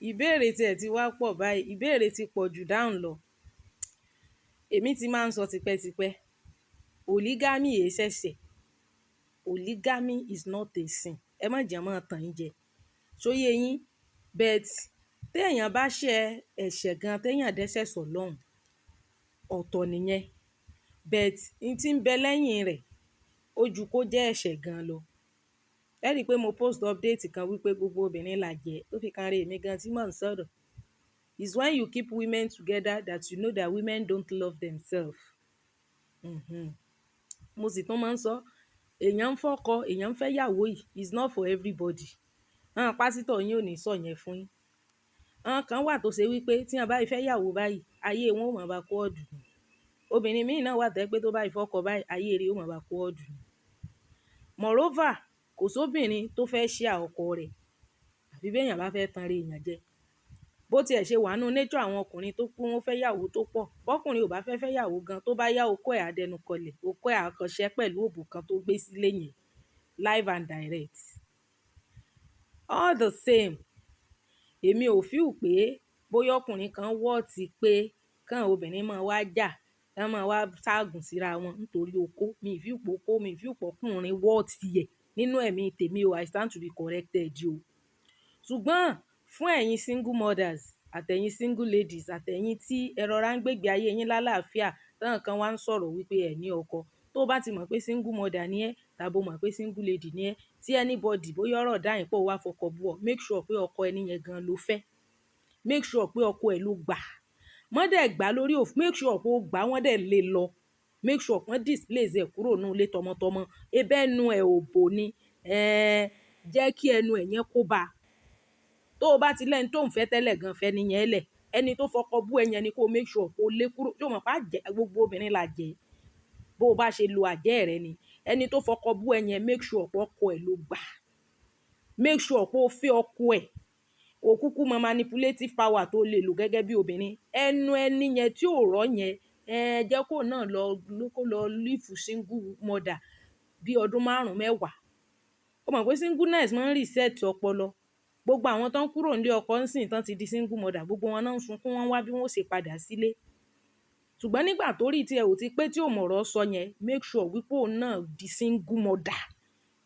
Ìbéèrè tí ẹ ti wá pọ̀ báyìí, ìbéèrè ti pọ̀ jù dáhùn lọ. Èmi ti máa ń sọ tipẹ́tipẹ́, polygamy è ṣẹ̀ṣẹ̀. Polygamy is not a sin. Ẹ má jẹ́ máa tàn yín jẹ. Ṣó yé yín? But tí èèyàn bá ṣe ẹ̀ṣẹ̀ gan, tí èèyàn dẹ́ṣẹ̀ sọ́lọ́hun, ọ̀tọ̀ nìyẹn. But n tí ń bẹ lẹ́yìn rẹ̀, ó ju kó jẹ́ ẹ̀ṣẹ̀ gan lọ. Ẹ rí i pé mo post update kan wípé gbogbo obìnrin là jẹ́, ó fi kan re èmi gan tí mò ń sọ̀rọ̀. It's when you keep women together that you know that women don't love themselves. Mo sì tún máa ń sọ, èèyàn ń fọ́kọ, èèyàn ń fẹ́ ìyàwó yìí is not for everybody. Àwọn pásítọ̀ yín ò ní sọ yẹn fún yín. Àwọn kan wà tó ṣe wípé tí wọ́n bá fẹ́ ìyàwó báyìí, ayé wọn ó máa backward ni. Obìnrin mìíràn náà wà tó jẹ́ pé tó bá fọ́kọ báyìí, ayé rẹ̀ ó máa backward ni. Moreover, kò sí obìnrin tó fẹ́ share ọkọ rẹ̀, àbí bí èèyàn bá fẹ́ tan re èèyàn jẹ. Bó tí ẹ ṣe wà nínú nature àwọn ọkùnrin tó kú wọ́n fẹ́ ìyàwó tó pọ̀. Bọ́kùnrin ò bá fẹ́ fẹ́ ìyàwó gan, tó bá yá okó ẹ̀ á dẹnukọlẹ̀, okó ẹ̀ á kọṣẹ́ pẹ̀lú òbò kan tó gbé sílé yẹn, live and direct. All the same, èmi ò feel pé bóyá ọkùnrin kan worth pé káwọn obìnrin máa wá jà, kí wọ́n máa wá ṣàgùn síra wọn nítorí okó. Mi ò feel pé okó, mi ò feel pé ọkùnrin worth ẹ̀ nínú ẹ̀mí tèmi o. I stand to be corrected o. Ṣùgbọ́n fún ẹ̀yin single mothers àtẹ̀yin single ladies àtẹ̀yin tí ẹ rọra ń gbégbé ayé yín lálàáfíà, táwọn kan wá ń sọ̀rọ̀ wípé ẹ ní ọkọ. Tó bá ti mọ̀ pé single mother ni ẹ́ tàbí o mọ̀ pé single lady ni ẹ́, tí anybody bóyá ọ̀rọ̀ dá yín pọ̀ wá fọkọ bú ọ, make sure pé ọkọ ẹni yẹn gan ló fẹ́. Make sure pé ọkọ ẹ ló gbà. Mọ́ dẹ̀ gbà lórí òfin, make sure pé ó gbà wọ́n dẹ̀ lé lọ. Make sure pé wọ́n displace ẹ̀ kúrò nínú ilé tọmọtọmọ. Ebe ẹnu ẹ̀ ò bò ni. Jẹ́ kí ẹnu ẹ̀ yẹn kó bá. Tó o bá ti lẹ́ni tó ń fẹ́ tẹ́lẹ̀ gan, fẹ́ ẹni yẹn lẹ̀. Ẹni tó fọkọ bú ẹ yẹn ni kó make sure kó lé kúrò. Ṣé o mọ̀ pé àjẹ́, gbogbo obìnrin là jẹ́. Bó o bá ṣe lo àjẹ́ rẹ ni. Ẹni tó fọkọ bú ẹ yẹn, make sure pé ọkọ ẹ̀ ló gbà. Make sure pé o fẹ́ ọkọ ẹ̀. O kúkú mọ manipulative power tó lè lò gẹ́gẹ́ bí obìnrin. Ẹnu ẹni yẹn tí ò rọ́ yẹn, jẹ́ kó náà lọ, kó lọ live single mother bí ọdún márùn-ún mẹ́wàá. O mọ̀ pé singleness máa ń reset ọpọlọ. Gbogbo àwọn tó ń kúrò nílé ọkọ ńsìn tán ti di single mother, gbogbo wọn náà ń sunkún, wọ́n wá bí wọ́n ó ṣe padà sílé. Ṣùgbọ́n nígbà tó rí tí ẹ ò ti pé tí ò mọ̀rọ̀ sọ yẹn, make sure wípé òun náà di single mother.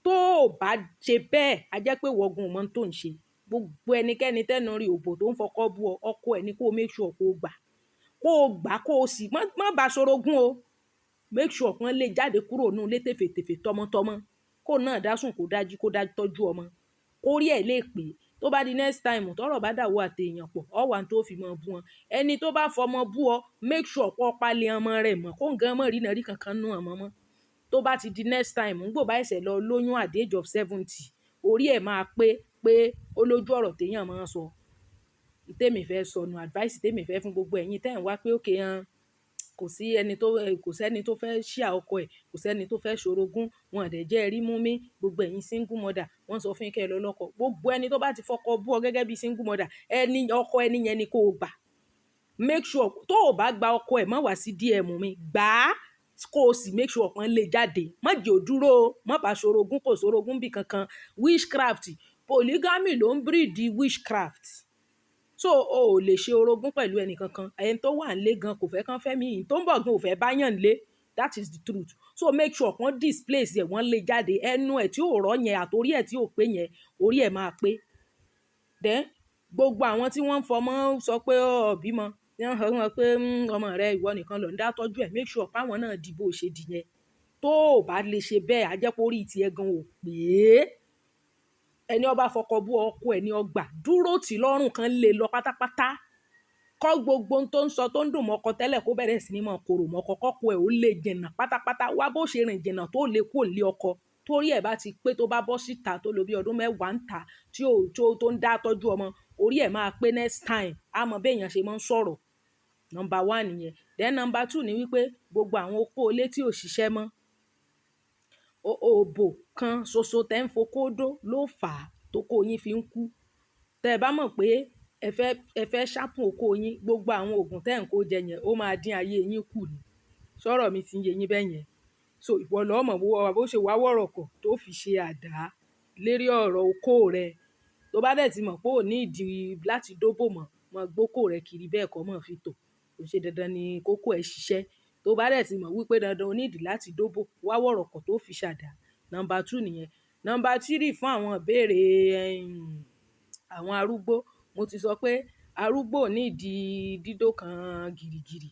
Tó ò bá ṣe bẹ́ẹ̀, a jẹ́ pé ìwọ gan ò mọ̀ ohun tó ń ṣe. Gbogbo ẹnikẹ́ni tẹ́nu rí òbò tó ń fọkọ bú ọ, ọkọ ẹ ní kó make sure kó gbà. Kó gbà kó sì má, má bá ṣorogún o. Make sure kí wọ́n lè jáde kúrò nínú ilé tèfètèfè tọmọtọmọ. Kó náà dá sùn kó dájú kó dá tọ́jú ọmọ. Kó rí ẹ̀ lè pé tó bá di next time tọ́rọ̀ bá dàwọ́ àti èèyàn pọ̀, ọ wà tó fi mọ́ bú wọn. Ẹni tó bá fọmọ bú ọ, make sure kó palẹ̀ ọmọ rẹ̀ mọ́, kó nǹkan mọ́ rí náà rí kankan nú ọmọ mọ́. Tó bá ti di next time, ńgbò bá ṣẹ̀ṣẹ̀ lọ lóyún at the age of 70, orí ẹ̀ máa pé pé ó lójú ọ̀rọ̀ téèyàn máa ń sọ. Tèmi fẹ́ sọ nu advice tèmi fẹ́ fún gbogbo ẹ̀yin tẹ́ ẹ̀ ń wá pé okay hàn, kò sí ẹni tó, kò sí ẹni tó fẹ́ share ọkọ ẹ̀, kò sí ẹni tó fẹ́ ṣorogún, wọn ò dẹ̀ jẹ́ ẹ rí mú mi. Gbogbo ẹ̀yin single mother, wọ́n sọ fún yín kí ẹ lọ lọ́kọ. Gbogbo ẹni tó bá ti fọkọ bú ọ gẹ́gẹ́ bí single mother, ẹni ọkọ ẹni yẹn ni kó o gbà. Make sure tó o bá gba ọkọ ẹ̀, má wá sí DM mi, gbà á kó o sì make sure pọ́n lè jáde. Má jẹ́ ó dúró o, má bá ṣorogún, kò ṣorogún bí kankan. Witchcraft, polygamy ló ń breed witchcraft. So o ò lè ṣe orogún pẹ̀lú ẹni kankan. Ẹni tó wà nílé gan kò fẹ́ kán fẹ́ mi, tó ń bọ̀ gan ò fẹ́ bá yàn nílé. That is the truth. So make sure wọ́n displace ẹ̀, wọ́n lé jáde. Ẹnu ẹ̀ tí ò rọ́ yẹn àtorí ẹ̀ tí ò pé yẹn, orí ẹ̀ máa pé. Then gbogbo àwọn tí wọ́n ń fọmọ sọ pé ó bímọ, tí wọ́n sọ fún wọn pé ọmọ rẹ ìwọ nìkan ló ń dá tọ́jú ẹ̀, make sure pé àwọn náà di bó ṣe di yẹn. Tó ò bá lè ṣe bẹ́ẹ̀, a jẹ́ pé orí ti ẹ gan ò pé. Ẹni ó bá fọkọ bú ọkọ ẹ̀ ní ọgbà, dúró tì lọ́rùn kan lè lọ pátápátá. Kọ́ gbogbo ohun tó ń sọ tó ń dùn mọ́kọ tẹ́lẹ̀ kó bẹ̀rẹ̀ sí ní máa korò mọ́kọ, kọ́kọ́ ẹ̀ ó lè jìnnà pátápátá. Wá bó ṣe rìn jìnnà tó lè kúrò nílé ọkọ. Torí ẹ̀ bá ti pé tó bá bọ́ síta tó lò bí ọdún mẹ́wàá ń ta tí ó tó ń dá tọ́jú ọmọ, orí ẹ̀ máa pé next time. A mọ bí èèyàn ṣe máa ń sọ̀rọ̀. Number one nìyẹn. Then number two ni wípé gbogbo àwọn okó ilé tí ò ṣiṣẹ́ mọ́, òbò kan ṣoṣo tẹ́ ń fokó dó ló fà á tó kó yín fi ń kú. Tẹ bá mọ̀ pé ẹ fẹ́ sharpen okó yín, gbogbo àwọn òògùn tẹ́ ń kó jẹ yẹn ó máa dín ayé yín kù ni. Sọ̀rọ̀ mi ti ń yé yín bẹ́ẹ̀ yẹn. So ìwọ ló mọ̀ bó ṣe wá wọ̀rọ̀kọ̀ tó fi ṣe àdá lérí ọ̀rọ̀ okó rẹ. Tó bá dẹ̀ ti mọ̀ pé ò ní ìdí láti dóbò mọ́, mọ́ gbóko rẹ kiri bẹ́ẹ̀ kọ́ mọ́ fi tò. Kò ṣe dandan ni kókó ẹ ṣiṣẹ́. Tó bá dẹ̀ ti mọ̀ wípé dandan o ní ìdí láti dóbò, wá wọ̀rọ̀kọ̀ tó fi ṣàdá. Number two nìyẹn. Number three, fún àwọn ìbéèrè àwọn arúgbó. Mo ti sọ pé arúgbó ò ní ìdí dídó kan gìrìgìrì.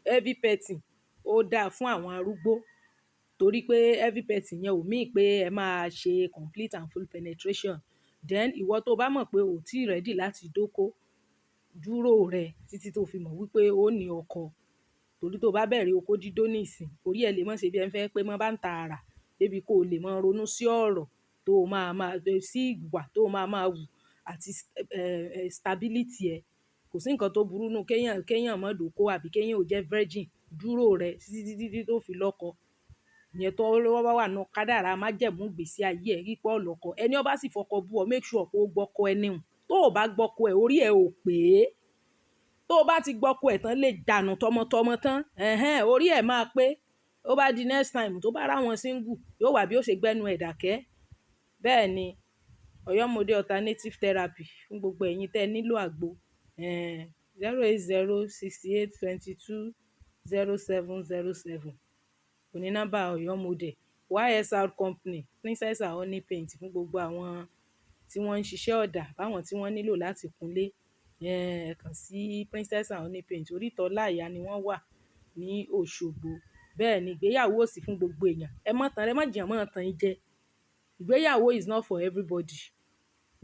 Heavy petting ó dáa fún àwọn arúgbó torí pé heavy petting yẹn ò mean pé ẹ máa ṣe complete and full penetration. Then ìwọ tó bá mọ̀ pé ò tí ready láti dóko, dúró rẹ títí tó fi mọ̀ wípé ó ní ọkọ. Torí tó bá bẹ̀rẹ̀ okó dídó níìsín, orí ẹ lè má ṣe bí ẹ ń fẹ́ pé mọ́ bá ń ta àrà débi kó lè máa ronú sí ọ̀rọ̀ tó máa máa sí ìwà tó máa máa wù àti stability ẹ. Kò sí nǹkan tó burú nù kéèyàn má dóko àbí kéèyàn ò jẹ́ virgin. Dúró rẹ títí títí tó fi lọ́kọ. Ìyẹn tó bá wà nínú kádàrá májẹ̀mú ìgbésí ayé ẹ wípé ó lọ́kọ. Ẹni ó bá sì fọkọ bú ọ, make sure pé ó gbọ́kọ ẹni hùn. Tó ò bá gbọ́kọ ẹ̀, orí ẹ ò pé. Tó bá ti gbọ́kọ ẹ̀ tán lè dànù tọmọtọmọ tán, ẹ̀hẹn, orí ẹ máa pé. Ó bá di next time tó bá rá wọn single, yóò wà bí ó ṣe gbẹ́nu ẹ̀ dákẹ́. Bẹ́ẹ̀ ni Ọ̀yọ́mọdé alternative therapy fún gbogbo ẹ̀yin tẹ nílò àgbo. 08068220707 òní nọ́mbà Ọ̀yọ́mọdé. YSR Company, Princess and Honey Paint fún gbogbo àwọn tí wọ́n ń ṣiṣẹ́ ọ̀dà, báwọn tí wọ́n nílò láti kunlé. Ẹ kàn sí Princess and Honey Paint. Oríta Ọláìyá ni wọ́n wà ní Òṣogbo. Bẹ́ẹ̀ ni, ìgbéyàwó ò sí fún gbogbo èèyàn. Ẹ má tan, ẹ má jìyàn mọ́ tàn yín jẹ. Ìgbéyàwó is not for everybody.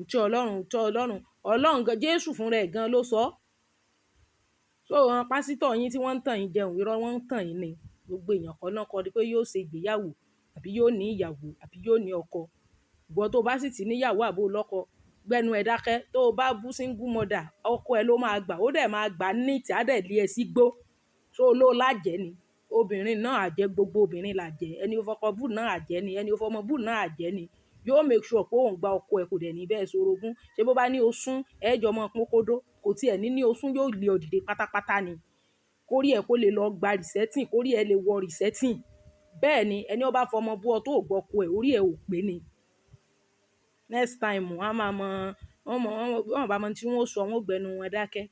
Tí Ọlọ́run, Ọlọ́run gan, Jésù fúnra ẹ̀ gan ló sọ. So àwọn pásítọ̀ yín tí wọ́n ń tàn yín jẹun, irọ́ wọ́n ń tàn yín ni. Gbogbo èèyàn kọ́ náà kọ́ ni pé yóò ṣe ìgbéyàwó àbí yóò ní ìyàwó àbí yóò ní ọkọ. Ìwọ tó bá sì ti ní ìyàwó àbó lọ́kọ, gbẹ́nu ẹ dákẹ́. Tó bá bú single mother, ọkọ ẹ ló máa gbà, ó dẹ̀ máa gbà ní tí á dẹ̀ lé ẹ sígbó. So ló lájẹ ni. Obìnrin náà àjẹ́, gbogbo obìnrin là jẹ́. Ẹni ó fọkọ bú náà àjẹ́ ni. Ẹni ó fọmọ bú náà àjẹ́ ni. Yóò make sure pé òun gba ọkọ ẹ, kò dẹ̀ ní bẹ́ẹ̀ sorogún. Ṣé bó bá ní o sún, ẹ jọ mọ́ pọ́n kódó. Kò tí ẹ ní ní o sún, yóò lé ọ dìde pátápátá ni. Kórí ẹ kó lè lọ gba resetting, kórí ẹ lè wọ resetting. Bẹ́ẹ̀ ni ẹni ó bá fọmọ bú ọ tó ò gbọ́kọ ẹ̀, orí ẹ ò pé ni. Next time wọ́n á máa mọ̀, wọ́n mọ̀, wọ́n bá mọ tí wọ́n ó sọ, wọ́n ó gbẹnu wọn dákẹ́.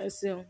Ẹ ṣeun.